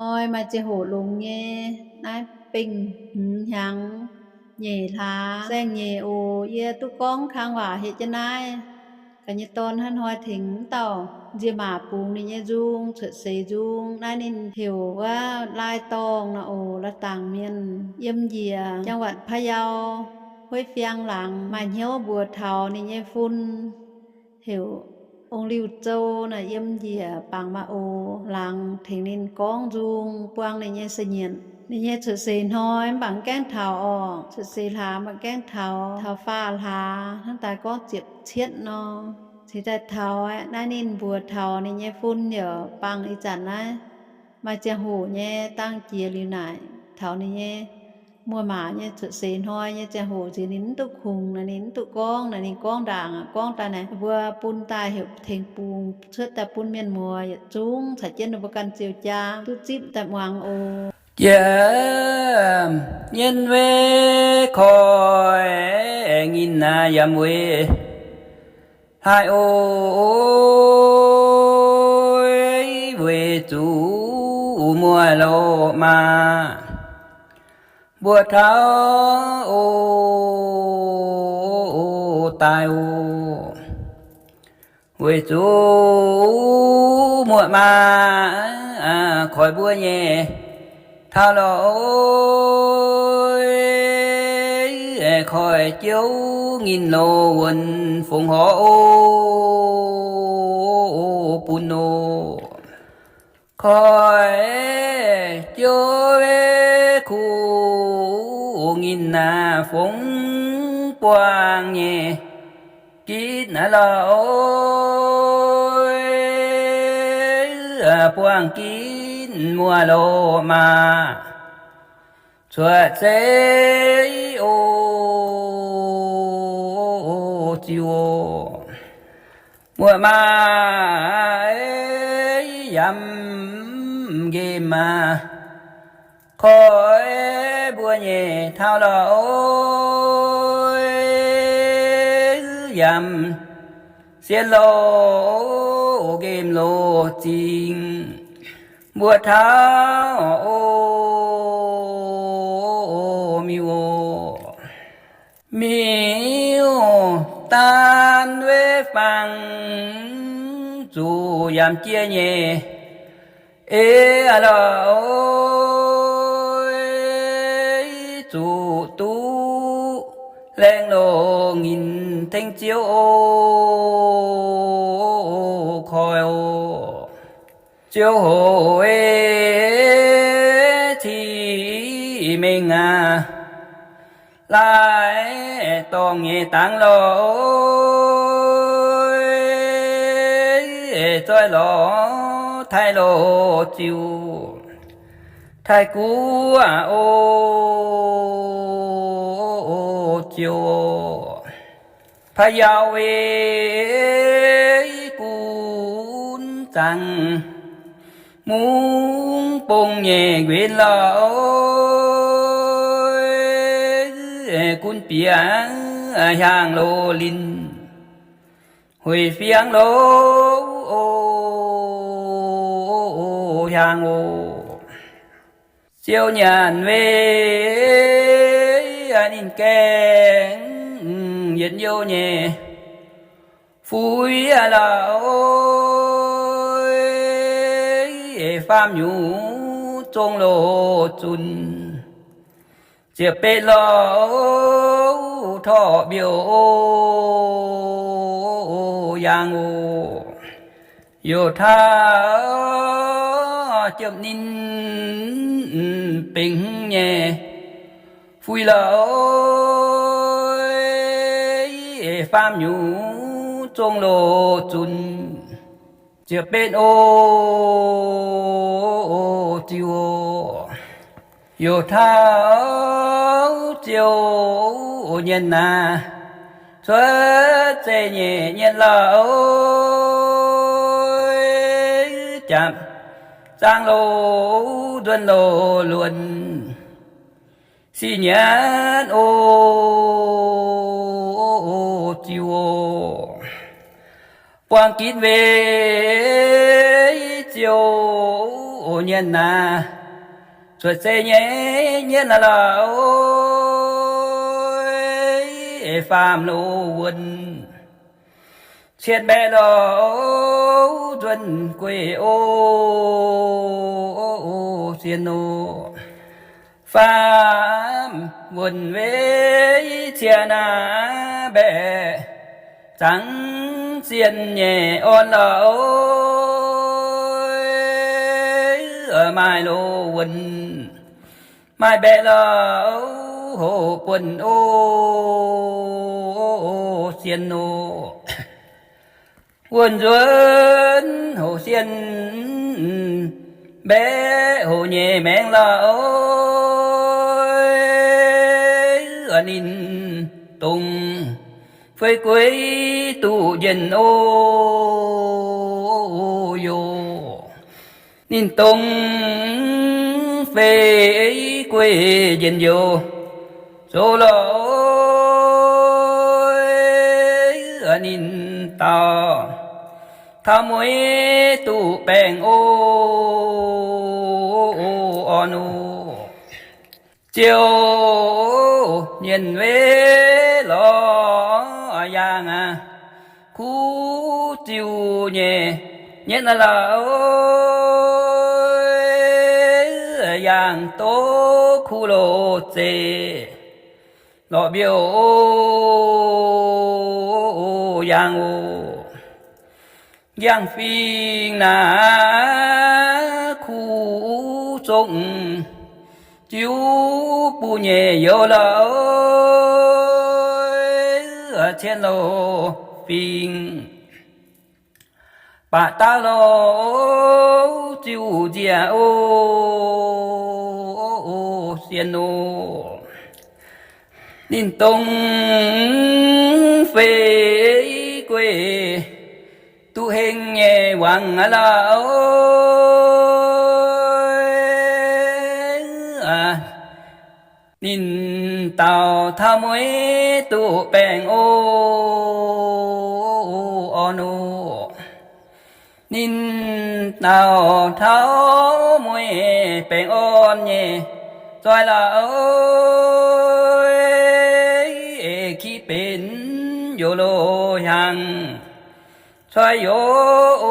Hnoi maaih ziangh hoc longx nyei, naaiv bengh hmz hnyangx nyeic hlaax saeng-nyeic oc. Yie duqv gorngv kang waac hietc jienv naaiv. Ga'naaiv nyei dorn hnangv hnoi tengx m'dauh nzie maac bungx ninh nyei nzung, cuotv seix nzung. Naaiv ninh heuc wuov Lai Dorngh nor oc, Lai Dangc Mienh, yiem njiec จังหวัดพะเยา Hueiv Fiang laangz. Maaih hnyouv mbuox taux ninh nyei fun heuc Ong Liuh Zou naaic, yiem njiec Bangc Ma Oc laangz, tengx ninh gorngv nzung, buang ninh nyei sa'nyietc. Ninh nyei cuotv seix hnoi mv baac mv gaengh taux orqc, cuotv seix hlaax mv baac mv gaengh taux, taux faah hlaax hnangv daaih gorngv ziepc cietv nor, cingx daaih taux aqv. Naaiv ninh mbuox taux ninh nyei fun yaac bangc ih zanc naaiv maaih ziangh hoc nyei dangh jiex liuz naaic, taux ninh nyei muoz-maac nyei cuotv seix hnoi nyei ziangh hoc nziex ninh mv duqv kungx naaic, ninh mv duqv gorngv naaic, ninh gorngv ndaangc aqv. Gorngv daaih naaic, mbuo bun daaih heuc tengx bungx cuotv daaih bun mienh muoz yietc zungv caux jienv ninh mbuo ganh ziouc jaa duqv zipv daaih muangx oc. Jiem nyien weic koi, nginh naaiv yiem weic hlaax oc, weic zuqc muoz-loz maah, mbuo taux oc, daaih oc. Weic zuqc muoz-maac koiv mbuo nyei taux lorqc, koi jiouv nginh loz wuonx fongc horc oc, bun oc. Koi jiouv kuv nginh naaic fongc buangh nyei gitv naaiv lorqc, buangh gitv muoz-loz maah, cuotv seix oc, ziux oc. Muoz-maac yamv nqemh maah, koi mbuo nyei taux lorqc, yamv sienx loz nqemh loz zingh, mbuo taux oc, miuc oc. Miuc daan weic fangx zuqc yamv jiex nyei eix lorqc, zuqc duqv laengz loz nginh tengx ziouv oc, koi oc. Ziouv hoc eix ciqv mengh aac, laaix dorngh nyei dangx lorqc, zoih lorz taaih loz ziux taaih guv aac oc, ziouc. Paav yaac weic gunv zaangc mungv bung nyei nquenx lorqc, gunv bieqc hiaangx loz linh, hueic fiangv loz hiaangx oc. Ziouv nyanc weic ninh gaengh yietc youh nyei fuix lorqc, faam nyungc zong loz zunc ziepc betv lorqc, torqv mbiouh yaangh oc. Youh taux jomc ninh bengx hmz nyei fuix lorqc, faam nyungc zong loz zunc ziepc betv oc, ziux oc. Youh taux ziouc nyienx naaic, cuotv zeiv nyei nyienx lorqc, japc zaangv loz nzuonx loz luonc sic nyanc oc, ziux oc. Buangh ginv weic ziouc Oc, nyienx naaic, cuotv seix nyei nyienx naaic lorqc, faam loz wuonh, cietv mbaeqc lorqc, nzuonx gueiv oc, sienx oc. Faam wuonh weic cietv naaic mbaeqc, zangx sienx nyei orn lorqc, maaih loz wuonh, maaih mbaeqc lorqc, hoc buonc oc, sienx oc. Wuonh nzuonx hoc sienx mbaeqc hoc nyei maengx lorqc, ninh dongz feix gueiv duqv njien-youh. Ninh dongz feix gueiv njien-youh zoux lorqc, ninh daux taux mueiz duqv baengh oc, orn oc. Ziouc nyienx weic lorz yaangh aqv, kuv ziuh nyei nyienx lorqc, yaangh doqv kuv loz-zeiv lorqc, mbiouh yaangh oc. Njang-fingx naaic kuv zongh ziuv bun nyei youz lorqc, cien loz-fingx baac dauh loz ziuh nzieqc oc, sienx oc. Ninh dongz feix gueiv duqv heng nyei wangc aqv lorqc, ninh daux taux mueiz duqv baengh oc, orn oc. Ninh daux taux mueiz baengh orn nyei zoih lorqc, kiv benx youz loz hiaangx coiv youz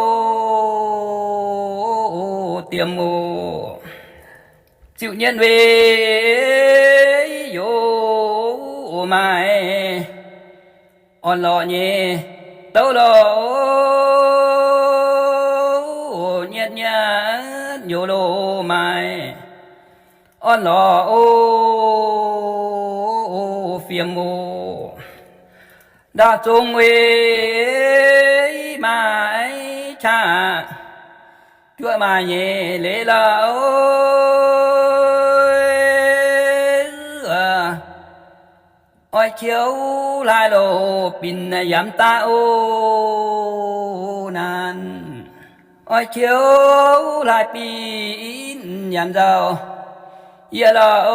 oc, diemx oc. Ziouc nyienx weic youz maaih orn-lorqc nyei douv lorqc, nyienx nyienx youz loz maaih orn-lorqc oc, fiem oc. Ndaauv zong weic maaih qaqv juoqv maaih nyei leiz lorqc, oix qiouv hlaaix loz binc yaac mv daaih oc naanc, oix qiouv hlaaix binc yaac mv nzauh. Yie lorqc,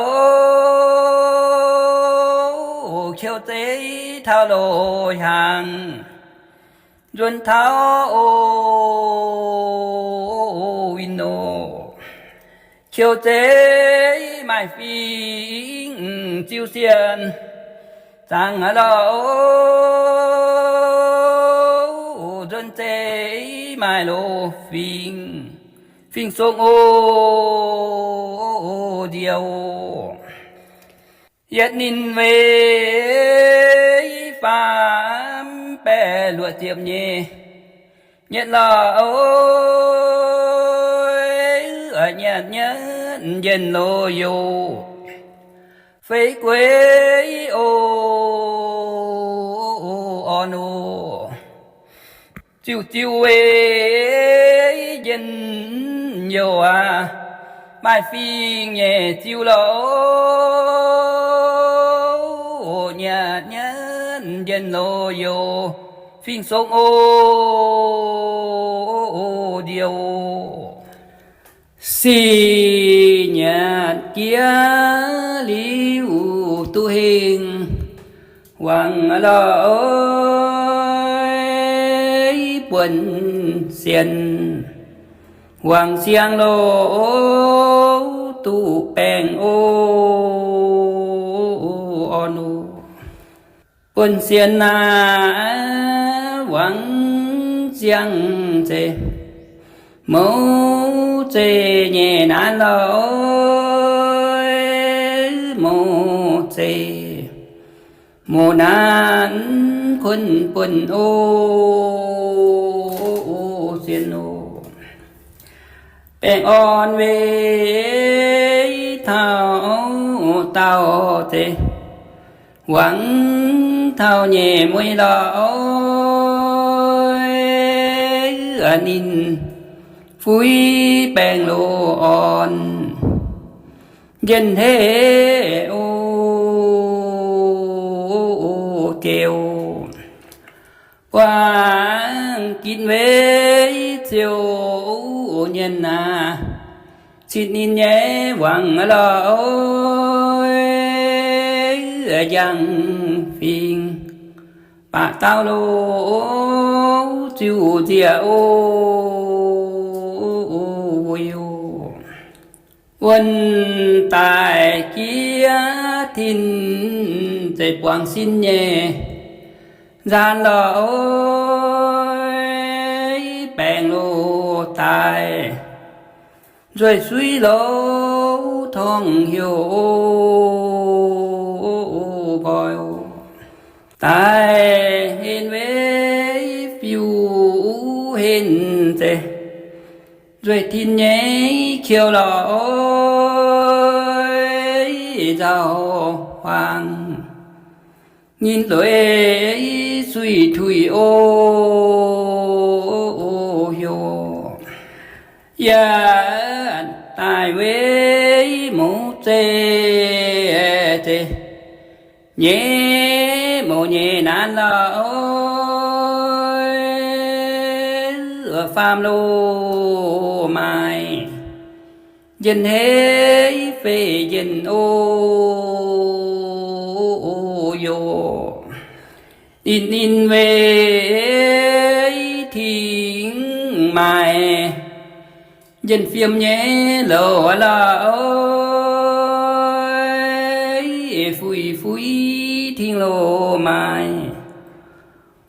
qiouv zeiv taux loz hiaangx nzuonx taux oc, win oc. Qiouv zeiv maaih fingx ziux sienh zaangc aqv lorqc, nzuonx zeiv maaih loz fingx, fingx song oc, nziex oc. Yietc ninh weic faam baeqv luoqc ziepc nyei nyienx lorqc, nyienx nyienx njien-youh youz feix gueix oc, orn oc. Ziuh ziuh weic njien-youh aac, maaih fingx nyei ziuh lorqc, nyienx nyienx njien-youh youz fingx song oc, nziex oc. Sih nyanc jiex liuz duqv hingh wangc lorqc, buonc sienx Wangc siang loz duqv baengh orn oc. Buonv sienx aac, wangc siang zeiz, mouz zeiz nyei naanc lorqc, mouz zeiz, mouz naanc kuonx buonv oc, sienx oc. Baengh orn weic taux daauh zeiz, wangc taux nyei mueiz lorqc, ninh fuix baengh loz orn, njien-hei oc, jiex oc. Buangh ginv weic ziouc nyienx aac, citv ninh nyei wangc lorqc, njang fingx baac daauh loz ziouc nzieqc oc, wuov daaih jiex tin zeiz buangh sin nyei nzaan lorqc, baengh loz daaih nzueic suiv loz torngv heuc nqoi oc. Daaih henv weic fiuv henv zeiz, nzueic tin nyei kiou lorqc, nzauh huaang nyinh lueic suiv tuix oc, heuc yaac daaih weic mouz zeiz, zeiz nyei mouz nyei naanc lorqc, faam loz maaih njien-hei fei njien oc, yoc. Ninh, ninh weic tengx maaih njien-fiem nyei louc lorqc, fuix fuix tengx loz maaih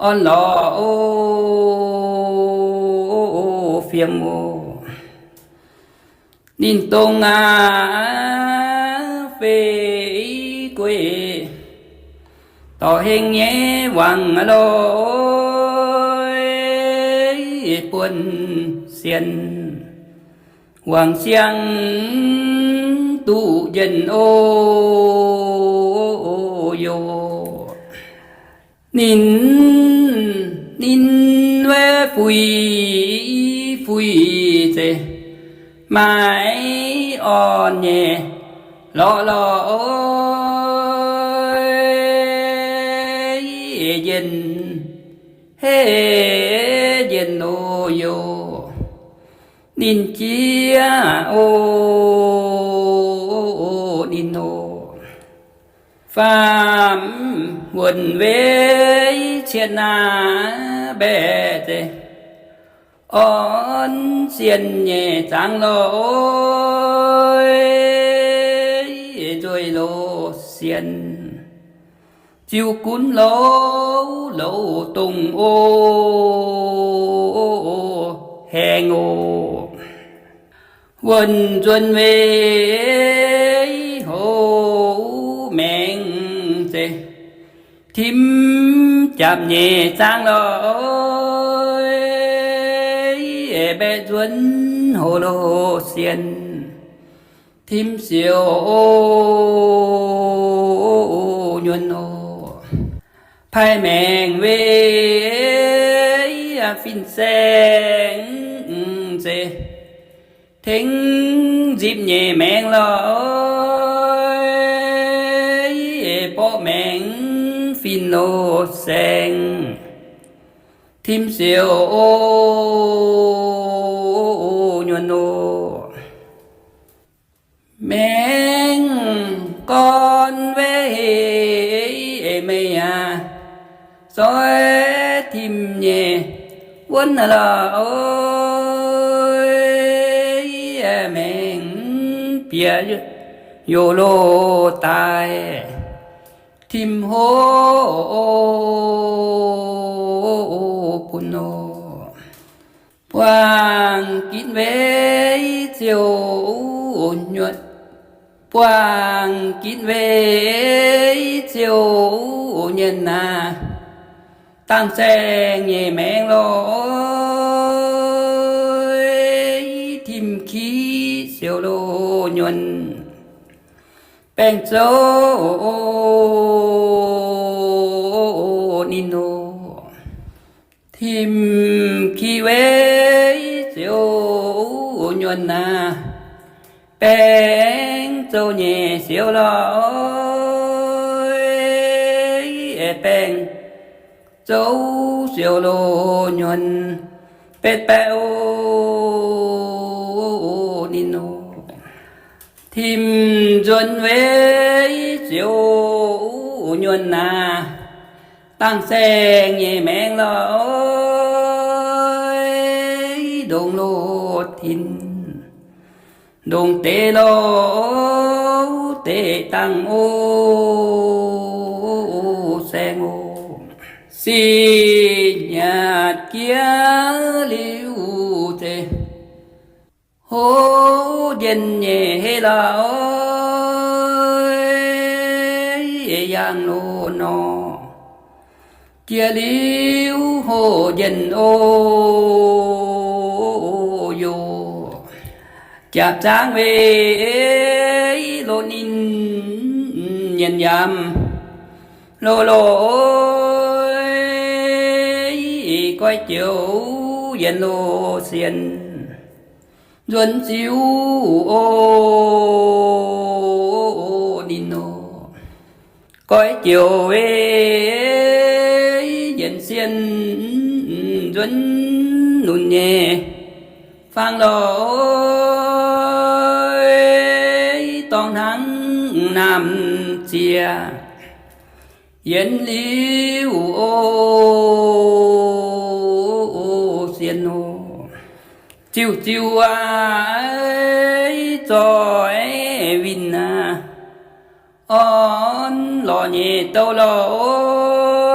orn lorqc oc, fiem oc. Ninh dongh aav fei gueiv dorh heng nyei wangc lorqc, buonv sienx wangc siang duqv njien oc, yoc. Ninh, ninh weic fuix, fuix zeiz maaih orn nyei lorqc, lorqc, njien, hei njien oc, yoc. Ninh jiex oc, ninh oc. Faam wuonc weic cien aav mbaeqc zeiz, orn sien nyei zaangc lorqc, nzueic loz sien ziux gunv loz, loz dongh oc, haengh oc. Wuonh nzuonx weic houx maengx zeiz, tim japc nyei zaangc lorqc, mbaeqc nzuonx houx loz sien, tim siouc oc, nyuonh oc. Paaiv maengx weic fin-saeng zeiz, tengx nzipc nyei maengx lorqc, borqv maengx fin-saeng, tim siouc oc, nyuonh oc. Maengx gorn weic heix meih aac, zoih tim nyei wuonv lorqc, bieqc youz loz daaih tim hov bun nor. Buangh ginv weic ziouc nyuonh, buangh ginv weic ziouc nyuonh naaic, dangh saeng nyei maengx lorh, tim kiv siouc loz nyuonh, baengh zouv ninh nor. Tim kiv weic ziouc nyuonh naaic, baengh zouv nyei siouc lorh, baengh zouv siouc loz nyuonh, betv baeqv o ninh nor. Tim nzuonx weic ziouc nyuonh naaic, dangh saeng nyei maengx lorh, ndongc loz tin, ndongc deix loz deix dangh o saeng o. Sih nyaatc jiex liuz zeiz, hov njien nyei heh lorh, yangh loz nor. Jiex liuz hov njien o yoz, jaapc zaangv weic loz ninh nyien yamv loz loz, goiv joux yienx loz sien nzuonx ziux o ninh nor. Goiv joux weic yienx sien nzuonx lunx nyei fangx lorh, dorngx hnangv naamh ziex yienx liuz o sienx nor. Ziux ziux aac zoih winh aac, orn lorz nyei douc lorh,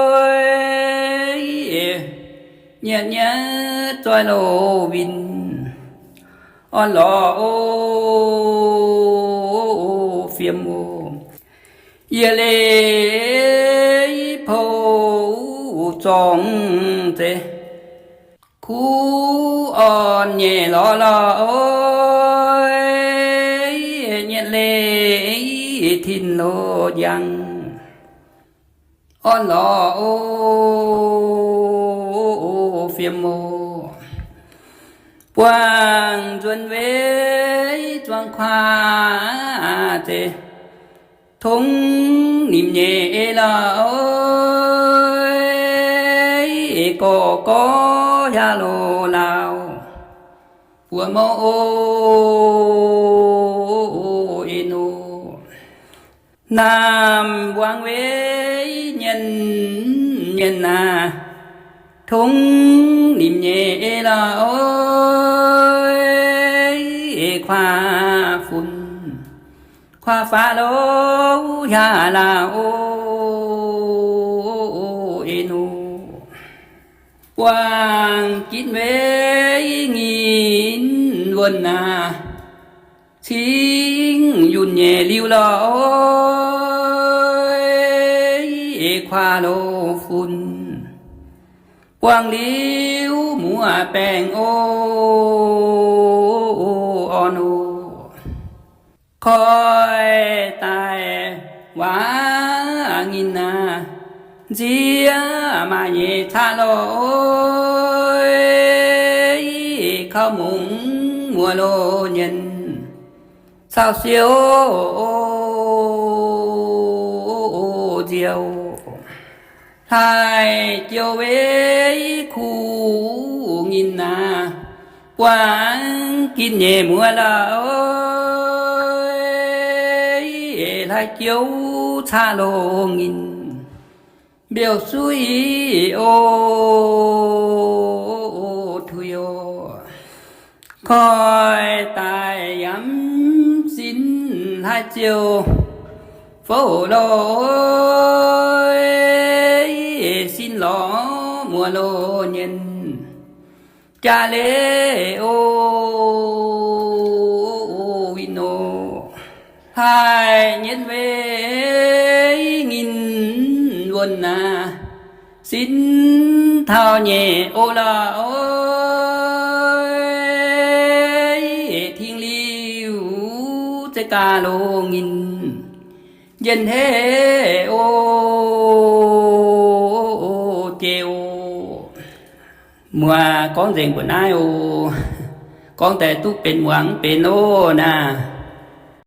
nyietv nyietv zoih loz winh, orn lorz o fiem o. Yie leiz pou zorngx zeiz, kuv orn nyei lorz lorh, nyietv leiz tin loz njang, orn lorz o fiem o. Buangh nzuonx weic zuangx kuaav zeiz, tongx nimc nyei ei lorh, ei gorx gorx hiav loz laauh, buoz mouv o ei nor. Naamh mbuangz weic nyienh nyienh aac, tongx nimc nyei ei lorh, ei kuaav funx, kuaav faav loz hiav laauh o ei nor. Buangh ginv weic nyinh wuonh aac, cingv yunh nyei liuz lorh, ei kuaav loz funx, buangh liuz muoz baengh o orn o. Koi daaih waac nyinh aac, nziex maaih nyei caqv lorh, kauv mungz muoz loz nyienh, cau siou nziex, hlaaix jouh weic kuv nyinh aac, buangh ginv nyei muoz lorh, hlaaix jouh caqv loz nyinh, mbiouh suiv o tuix o. Koi daaih yamv sin Haaix ziouc fouv lo, sin lorz muoz lo nyienh, jaax leiz o, win o, haih nyienh weic nginh wuonh aac, sin taux nyeic o lorqc, ting liuz zeiz gaax lo nginh, njien-heh o, jiex o. Muoz gorngv nzengc mbuo naaiv o, gorngv daaih duqv benx muangx mv benx o naaic.